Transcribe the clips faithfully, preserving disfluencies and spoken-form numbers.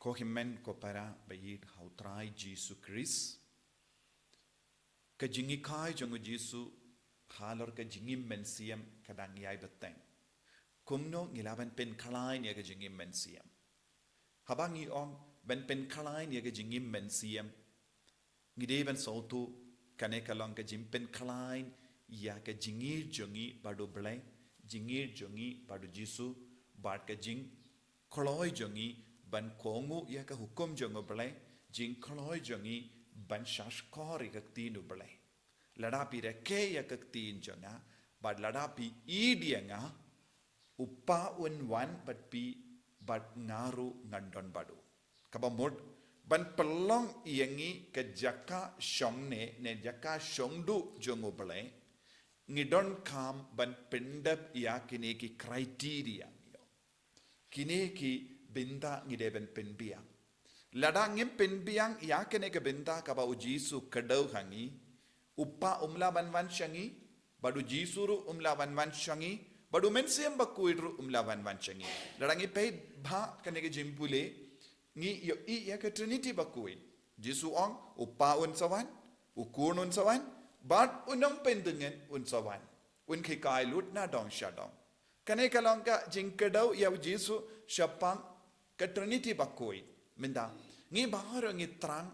Ko hynmen ko para ba ïeit ha u Trai Jisu Khrist, ka jingïakhun jong u Jisu halor ka jingim mynsiem ka dang ïai bteng. Kumno ngi lah ban pynkhlaiñ ïa ka jingim mynsiem? Haba ngi ong ban pynkhlaiñ ïa ka jingim mynsiem, ngi dei ban sngewthuh kane ka long ka jingpynkhlaiñ ïa ka jingïeit jong ngi bad u Blei, jingïeit jong ngi bad u Jisu, bad ka jingkloi jong ngi ban kohnguh ïa ka hukum jong u Blei, jingkloi jong ngi ban shahshkor ïa ka ktien u Blei. Lada phi rakhe ïa ka ktien jong nga, bad lada phi ïeit ïa nga, u Kpa un wan bad phi, bad nga ruh ngan don bad u. Kaba mut, ban pynlong ïa ngi ka jaka shongne ne jaka shongduh jong u Blei, ngi donkam ban pyndep ïa kine ki criteria. Kine ki bynta ngi dei ban pynbiang. Lada ngim pynbiang ïa kine ki bynta kaba u Jisu kdew ha ngi, u Kpa um lah ban wan sha ngi, bad u Jisu ruh um lah ban wan sha ngi, bad u Mynsiem Bakhuid ruh um lah ban wan sha ngi. Lada ngi peit bha kane ka jingpule, ngi ïohi ïa ka Trinity bakhuid. Jisu ong, u Kpa un sa wan, u Khun un sa wan, bad u Nongpyndengteng un sa wan. Un hikai lut na dong sha dong. Kane ka long ka jingkdew ïa u Jisu shaphang ka Trinity bakhuid. Mynta, ngi baroh ngi thrang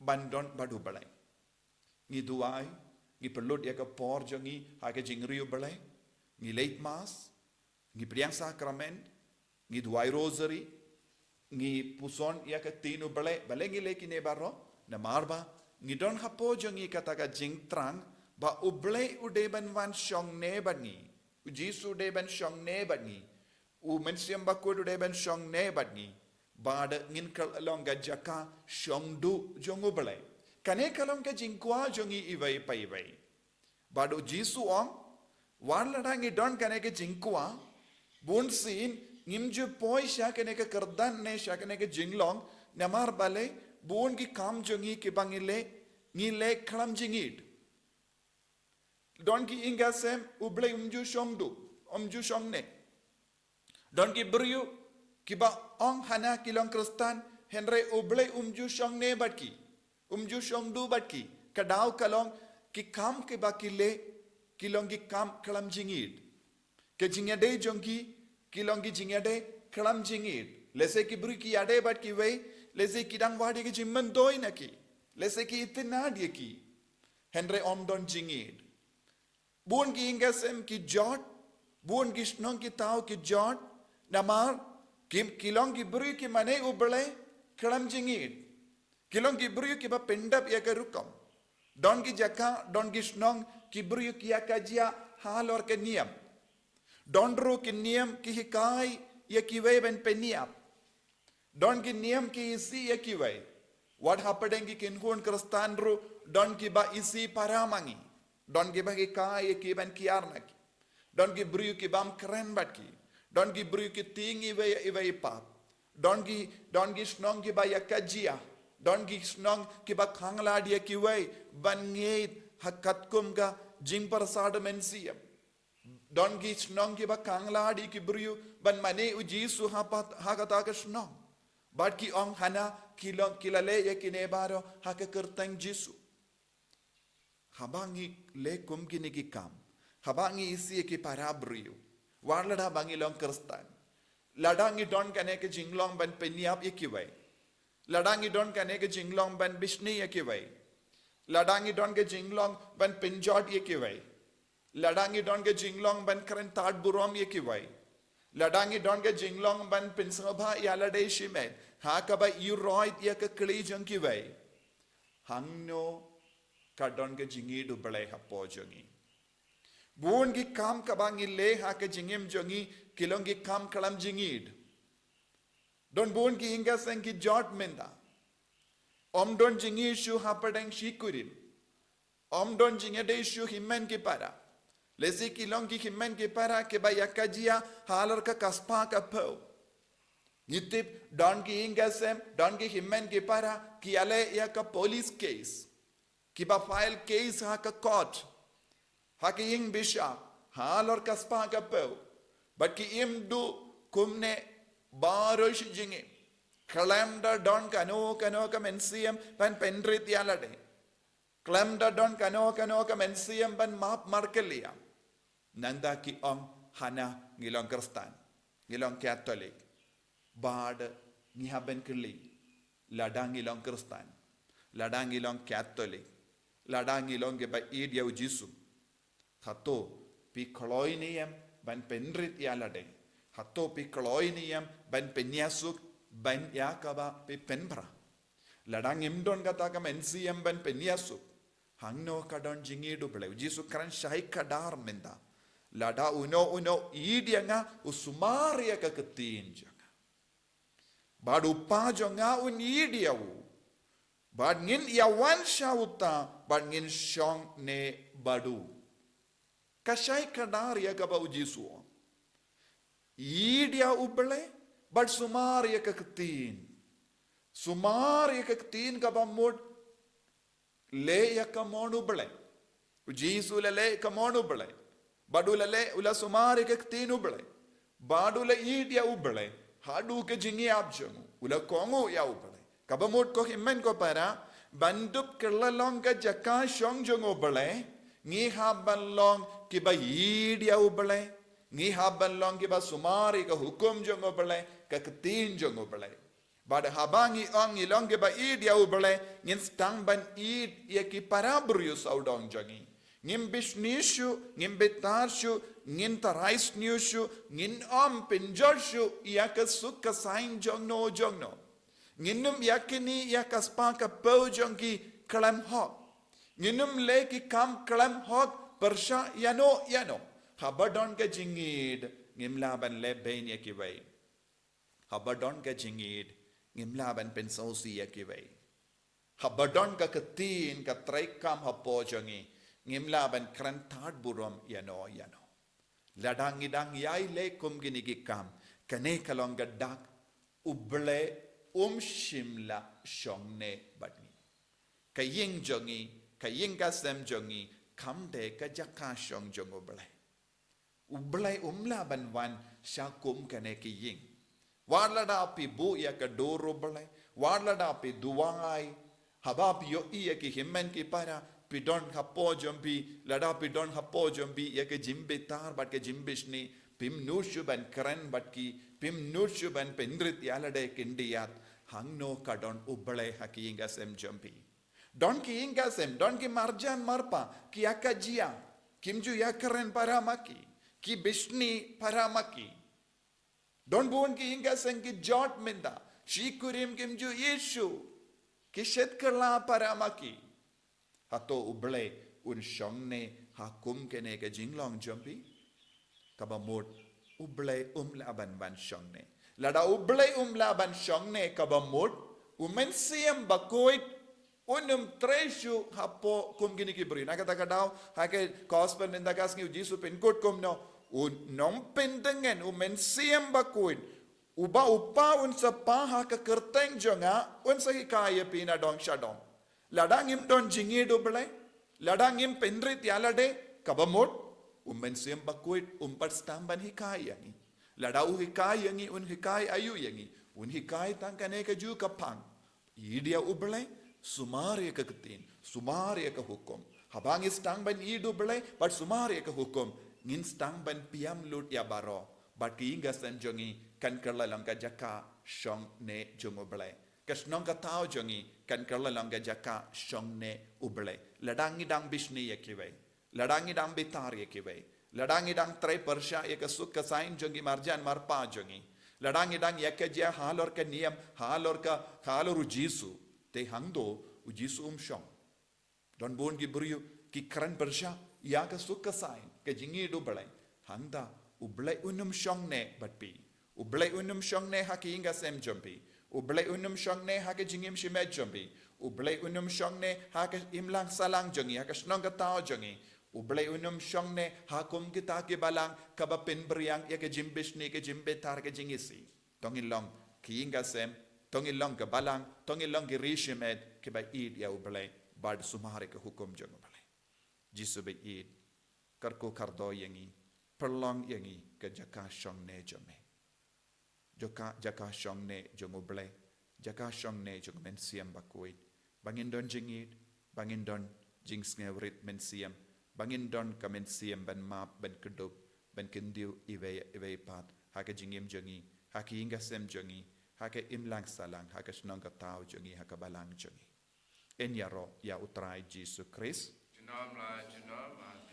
ban don bad u Blei. Ngi duwai, ngi pynlut ïa ka por jong ngi ha ka jingri u Blei, ngi leit Mass, ngi pdiang sakramen, ngi duwai rosary, ngi puson ïa ka ktien u Blei, balei ngi leh kine baroh? Namar ba ngi don hapoh jong ngi kata ka jingthrang ba u Blei u dei ban wan shongne bad ngi, u Jisu u dei ban shongne bad ngi, u Mynsiem Bakhuid u dei ban shongne bad ngi, bad ngin kylla long ka jaka shongduh jong u Blei. Kane ka long ka jingkwah jong ngi iwei pa iwei. Bad u Jisu u ong, wat lada ngi don kane ka jingkwah, bunsien ngim ju poi sha kane ka kyrdan ne sha kane ka jinglong, namar balei, bun ki kam jong ngi kiba ngi leh, ngi leh khlem jingïeit. Don ki ïing ki sem, u Blei um ju shongduh, um ju shongne. Don ki briew kiba ong hana ki long Khristan, hynrei u Blei um ju shongne bad ki, um ju shongduh bad ki. Ka daw ka long ki kam kiba ki leh, ki long ki kam khlem jingïeit. Ka jingïadei jong ki, ki long ki jingïadei khlem jingïeit. Lehse ki briew ki ïadei bad kiwei, lehse ki dang wad ïa ka jingmyntoi na ki, lehse ki itynnad ïa ki, hynrei ym don jingïeit. Bun ki ïing ki sem ki jot, bun ki shnong ki thaw ki jot, namar ki, ki long ki briew ki mane u Blei khlem jingïeit. Ki long ki briew kiba pyndep ïa ka rukom. Don ki jaka, don ki shnong, ki briew ki ïa ka jia halor ka niam. Don ruh ki niam ki hikai ïa kiwei ban pynïap. Don ki niam ki isih ïa kiwei. Wat hapdeng ki kynhun Khristan ruh, don kiba isih para ma ngi. Don kiba hikai ïa ki ban kiar na ki. Don ki briew ki bam kren bad ki. Don ki briew ki tieng iwei ïa iwei i pap. Don ki, don ki shnong kiba ïa ka jia. Don ki shnong kiba khanglad ïa kiwei ban ngeit ha katkum ka jingpyrsad mynsiem. Don ki shnong kiba khanglad ïa ki briew ban mane u Jisu ha pat, ha kata ka shnong. Bad ki ong hana ki long ki la leh ïa kine baroh ha ka kyrteng Jisu. Haba ngi leh kum kine ki kam, haba ngi isih ïa ki para briew, wat lada ba ngi long Khristan, lada ngi don kane ka jinglong ban pynïap ïa kiwei, lada ngi don kane ka jinglong ban bishni ïa kiwei, lada ngi don ka jinglong ban pynjot ïa kiwei, lada ngi don ka jinglong ban kren tad burom ïa kiwei, lada ngi don ka jinglong ban pynsngewbha ïa lade shimet ha kaba ïuroit ïa ka kli jong kiwei, hangno ka don ka jingïeit u Blei hapoh jong ngi? Bun ki kam kaba ngi leh ha ka jingim jong ngi ki long ki kam khlem jingïeit. Don bun ki ïing ki sem ki jot mynta. Ym don jingïeit shuh hapdeng shi kurim. Ym don jingïadei shuh hynmen ki para. Lehse ki long ki hynmen ki para kiba ïa ka jia halor ka, ka spah ka phew. Ngi tip don ki ïing ki sem, don ki hynmen ki para ki ïaleh ïa ka police case, kiba file case ha ka court, ha ka ïing bishop, halor ka spah ka phew. Bad ki im duh kumne baroh shi jingim. Khlem da don kano kano ka mynsiem ban pynrit ïa lade. Khlem da don kano kano ka mynsiem ban map markylliang. Nangta ki ong hana ngi long Khristan, ngi long Katholik. Bad ngi hap ban kylli, lada ngi long Khristan, lada ngi long Katholik, lada ngi long kiba ïeit ïa u Jisu, hato phi kloi ne em ban pynrit ïa lade? Hato phi kloi ne em ban pynïasuk ban ïa kaba phi pynbra? Lada ngim don kata ka mynsiem ban pynïasuk, hangno ka don jingïeit u Blei? U Jisu kren shai kdar mynta. Lada uno uno u ïeit ïa nga, u sumar ïa ka ktien jong nga. Bad u Kpa jong nga un ïeit ïa u. Bad ngin ïa wan sha uta, bad ngin shong ne bad u. Ka shai kdar ïa kaba u Jisu u ong. Ïeit ïa u Blei, bad sumar ïa ka ktien. Sumar ïa ka ktien kaba mut leh ïa ka mon u Blei. U Jisu u la leh ïa ka mon u Blei. Bad u la leh, u la sumar ïa ka ktien u Blei. Bad u la ïeit ïa u Blei haduh ka jingïap jong u. U la kohnguh ïa u Blei. Kaba mut ko hynmen ko para, ban dup kylla long ka jaka shong jong u Blei, ngi hap ban long kiba ïeit ïa u Blei. Ngi hap ban long kiba sumar ïa ka hukum jong u Blei, ka ktien jong u Blei. Bad haba ngi ong ngi long kiba ïeit ïa u Blei, ngin sdang ban ïeit ïa ki para briew sawdong jong ngi. Ngim bishni shuh, ngim bitar shuh, ngin tharai sniew shuh, ngin ym pynjot shuh ïa ka suk ka saiñ jongno jongno. Ngin ym ïa kine ïa ka spah ka phew jong ki khlem hok. Ngin ym leh ki kam khlem hok, pyrshah ïano ïano. Haba don ka jingïeit, ngim lah ban leh beiñ ïa kiwei. Haba don ka jingïeit, ngim lah ban pynsngewsih ïa kiwei. Haba don ka ktien ka treikam hapoh jong ngi, ngim lah ban kren tad burom ïano ïano. Lada ngi dang ïai leh kum kine ki kam, kane ka long ka dak, u Blei um shym la shong ne bad ngi. Ka ïing jong ngi, ka ïing ka sem jong ngi, kam dei ka jaka shong jong u Blei. U Blei um lah ban wan sha kum kane ki ïing. Wat lada phi buh ïa ka dur u Blei, wat lada phi duwai, haba phi ïohi ïa ki hynmen ki para, phi don hapoh jong phi, lada phi don hapoh jong phi ïa ka jingbitar bad ka jingbishni, phim nud shuh ban kren bad ki, phim nud shuh ban pynrit ïa lade khyndiat, hangno ka don u Blei ha ki ïing ka sem jong phi? Don ki ïing ka sem, don ki marjan marpa, ki ïa ka jia, kim ju ïa kren para ma ki, ki bishni para ma ki. Don bun ki ïing ka sem ki jot mynta, shi kurim kim ju ïeit shuh, ki shet kylla para ma ki. Hato u Blei un shong ne ha kum kane ka jinglong jong phi? Kaba mut, u Blei um lah ban wan shong ne. Lada u Blei um lah ban shong ne kaba mut, u Mynsiem Bakhuid un ym trei shuh hapoh kum kine ki briew. Na kata ka daw, ha ka gospel mynta ka sngi u Jisu pynkut kumno, u nongpyntngen, u Mynsiem Bakhuid, uba u Kpa un sa pah ha ka kyrteng jong nga, un sa hikai ïa phi na dong sha dong. Lada ngim don jingïeit u Blei, lada ngim pynrit ïa lade, kaba mut, u Mynsiem Bakhuid um pat sdang ban hikai ïa ngi. Lada u hikai ïa ngi, un hikai aïu ïa ngi? Un hikai tang kane ka juh ka phang. Ïeit ïa u Blei, sumar ïa ka ktien, sumar ïa ka hukum. Haba ngi sdang ban ïeit u Blei bad sumar ïa ka hukum, ngin sdang ban pynïap lut ïa baroh. Bad ka ïing ka sem jong ngi kan kylla long ka jaka shong ne jong u Blei. Ka shnong ka thaw jong ngi kan kylla long ka jaka shong ne u Blei. Lada ngi dang bishni ïa kiwei, lada ngi dang bitar ïa kiwei, lada ngi dang trei pyrshah ïa ka suk ka saiñ jong ki marjan marpa jong ngi, lada ngi dang ïa ka jia halor ka niam, halor ka, halor u Jisu, te hangto u Jisu um shong. Don bun ki briew ki kren pyrshah ïa ka suk ka saiñ, ka jingïeit u Blei. Hangta u Blei un ym shong ne bad phi. U Blei un ym shong ne ha ka ïing ka sem jong phi. U Blei un ym shong ne ha ka jingim shimet jong phi. U Blei un ym shong ne ha ka imlang sahlang jong ngi, ha ka shnong ka thaw jong ngi. U Blei un ym shong ne ha kum kita ki balang kaba pynbiang ïa ka jingbishni, ka jingbitar, ka jingisih. To ngin long ki ïing ka sem, to ngin long ka balang, to ngin long ki ri shimet kiba ïeit ïa u Blei bad sumar ïa ka hukum jong u Blei. Jisu ba ïeit, kyrkhu kyrdoh ïa ngi, pynlong ïa ngi ka jaka shong ne jong me. Jaka, jaka shong ne jong u Blei, da ka shong ne jong ka mynsiem bakhuid, ba ngin don jingïeit, ba ngin don jingsngewrit mynsiem, ba ngin don ka mynsiem ban map, ban kdup, ban kyntiew iwei iwei pat ha ka jingim jong ngi, ha ka ïing ka sem jong ngi, ha ka imlang sahlang, ha ka shnong ka thaw jong ngi, ha ka balang jong ngi. Yn ïaroh ïa U Trai Jisu Khrist. Junom la junom, ah,